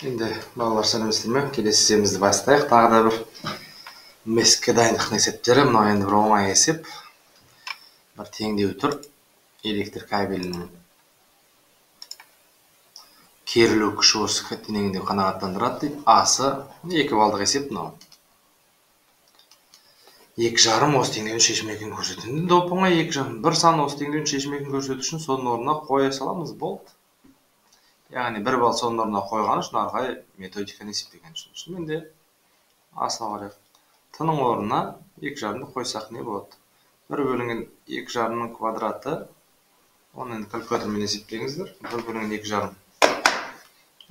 Енді балалар, сәлеметсіздер ме? Келесі есебімізді бастайық. Тағы да бір МЭСК дайындықтың есептері. Мынау енді бір оңай есеп. Бір теңдеу тұр. Электр кабелінің керілу күші осы теңдеу қанағаттандырады дейді. Асы 2 балдық есеп мынау. 2,5 осы теңдеудің шешімі екенін көрсетеді. Енді оп-оңай 2,5. Бір сан осы теңдеудің шешімі екенін көрсету үшін соның орнына қоя саламыз, болды. Яғни 1 балл соның орнына қойған үшін ары қарай методиканы есептеген үшін. Шынымен де асына қарайық. Т-ның орнына 2,5-ды қойсақ не болады? 1 бөлінген 2,5-ның квадраты, оны енді калькулятормен есептеңіздер. 1 бөлінген 2,5.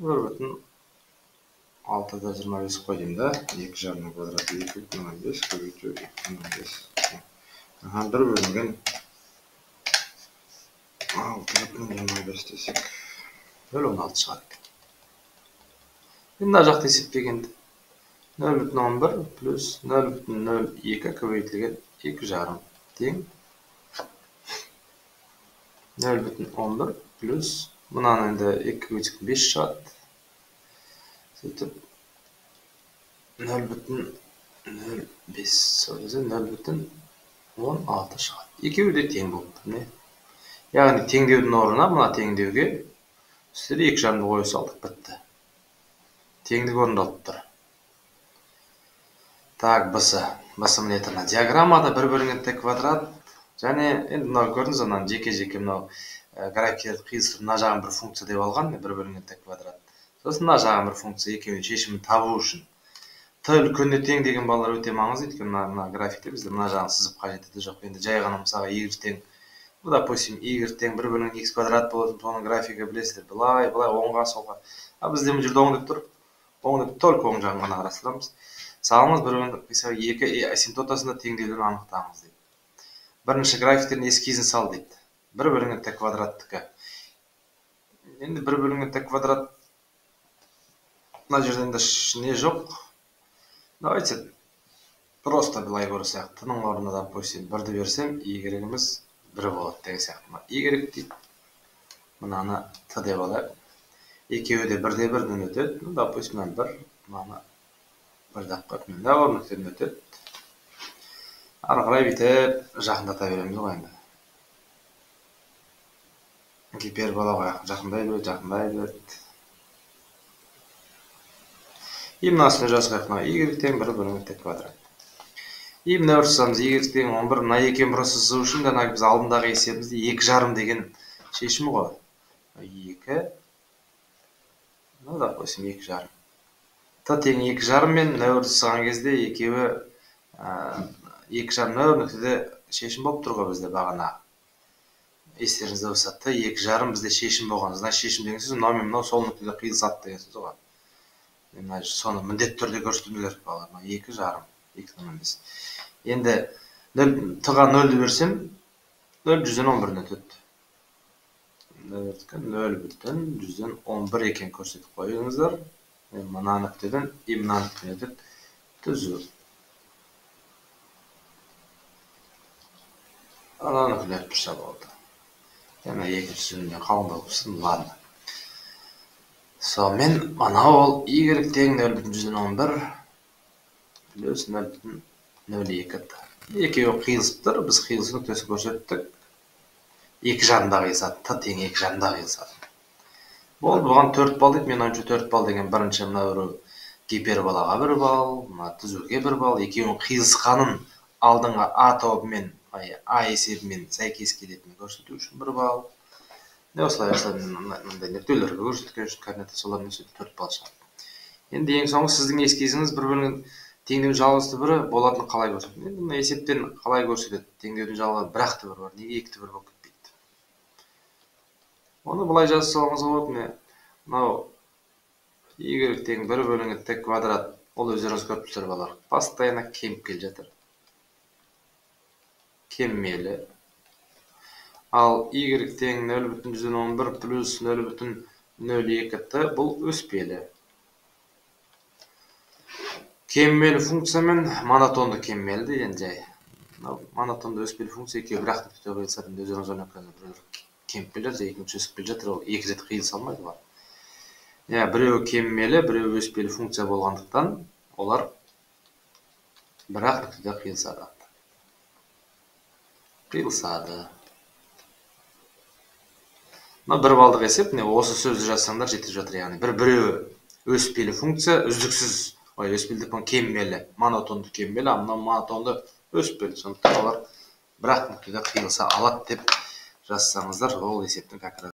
1,625 қой деймін да. 2,5-ның квадраты 2,5 көбейту 2,5. 1 бөлінген 6,25 десек 0,16 шығады екен. Енді мына жақта есептегенде 0,11 плюс 0,02 көбейтілген 2,5 тең 0,11 плюс мынаны енді 2 көбейтсек 5 шығады. Сөйтіп 0,05, сол кезде 0,16 шығады. Екеуі де тең болып тұр, міне. Яғни теңдеудің орнына мына теңдеуге сіздер 2,5-ды қоя салдық, бітті. Теңдік орындалып тұр. Так, бс. Бс міне тұр. Диаграммада 1 бөлінген т квадрат және енді мынау көрдіңіз, ананы жеке-жеке мынау графиктерді қиыстырып мына жағын бір функция деп алған, 1 бөлінген т квадрат. Сосын мына жағын бір функция, екеуінің шешімін табу үшін. Т үлкеніне тең деген балалар өте маңызды, өйткені мына графикте бізде мына жағын сызып қажеті де жоқ. Енді жай ғана мысалға y тең, ну, допустим, y тең 1 бөлінген x квадрат болатын, соның графигі білесіздер, былай, былай, оңға, солға. А бізде мына жерде оң деп тұр. Оң деп только оң жағын ғана қарастырамыз. Салымыз 1 бөлінген 2 асимптотасында теңдеулерін анықтаңыз дейді. Бірінші графиктердің эскизін сал дейді. 1 бөлінген т квадраттікі. Енді 1 бөлінген т квадрат мына жерде енді не жоқ. Давайте просто былай көрсек, т-ның орнына, допустим, 1-ді берсем, y-іміз 1 болады деген сияқты. Мына y дейді, мынаны т деп алайық. Екеуі де бірде бірден өтеді. Ну, допустим, мынаны 1, мынаны 1 деп қойып, мында бір нүктеден өтеді. Ары қарай бүйтіп жақындата береміз ғой енді. Гипербола ғой, жақындай береді, жақындай береді. И мына үстіне жазғайық, мына y тең 1 бөлінген т квадрат. И мына бір сызамыз, y тең 11, мына екеуін просто сызу үшін жаңағы біз алдындағы есебімізде 2,5 деген шешім ғой. 2, ну, допустим, 2,5. Т тең 2,5 мен мына бір сызған кезде екеуі 2,5 мына бір нүктеде шешім болып тұр ғой бізде бағана. Естеріңізде болса, Т 2,5 бізде шешім болған. Значит, шешім деген сөз мынау мен мынау сол нүктеде қиылысады деген сөз ғой. Мына соны міндетті түрде көрсетуіміз керек балалар. Мына 2,5, 2,5. Енді Т-ға 0-ді берсем, 0,11-ден өтеді. 0,11 екен көрсетіп қойыңыздар. Мына нүктеден и мына нүктеден өтеді. Түзу. Ана нүктеден өтіп тұрса болды. Яғни екінші сөзімнен қалыңдау болсын, ладно. Сонымен мынау ол y тең 0,11 плюс 0,02 т. Екеуі қиылысып тұр, біз қиылысу нүктесін көрсеттік. 2,5-да қиылысады, т тең 2,5-да қиылысады. Болды, бұған 4 балл дейді. Мен ойымша 4 балл деген бірінші мына біреу гиперболаға 1 балл, мына түзуге 1 балл, екеуінің қиылысқанын алдыңғы а тобымен, а есебімен сәйкес келетінін көрсету үшін 1 балл. Не осылай осылай мындай нүктелерге көрсеткен үшін координата солармен сөйтіп 4 балл шығады. Енді ең соңғы сіздің эскизіңіз бір бөлінген теңдеудің жалғыз түбірі болатынын қалай көрсетеді? Енді мына есептен қалай көрсетеді? Теңдеудің жалғыз бір-ақ түбірі бар, неге екі түбір болып кетпейді? Оны былай жазып салуыңызға болады. Міне мынау y тең 1 бөлінген т квадрат, ол өздеріңіз көріп тұрсыздар балалар, постоянно кеміп келе жатыр. Кемімелі. Ал y тең 0,11 плюс 0,02 т бұл өспелі. Кемімелі функция мен монотонды кемімелі деген жай. Монотонды өспелі функция екеуі бір-ақ нүктеде қиылысады. Енді өздеріңіз ойлап көріңіздер, біреулер кеміп келе жатыр, екінші өсіп келе жатыр, ол екі рет қиылыса алмайды ғой. Иә, біреуі кемімелі, біреуі өспелі функция болғандықтан, олар бір-ақ нүктеде қиылысады. Қиылысады. Мына 1 балдық есеп, міне осы сөзді жазсаңдар жетіп жатыр, яғни біреуі өспелі функция, үздіксіз, ой, өспелі деп кемімелі, монотонды кемімелі, а мынау монотонды өспелі. Сондықтан олар бір-ақ нүктеде қиылыса алады деп жазсаңыздар, ол есептің как раз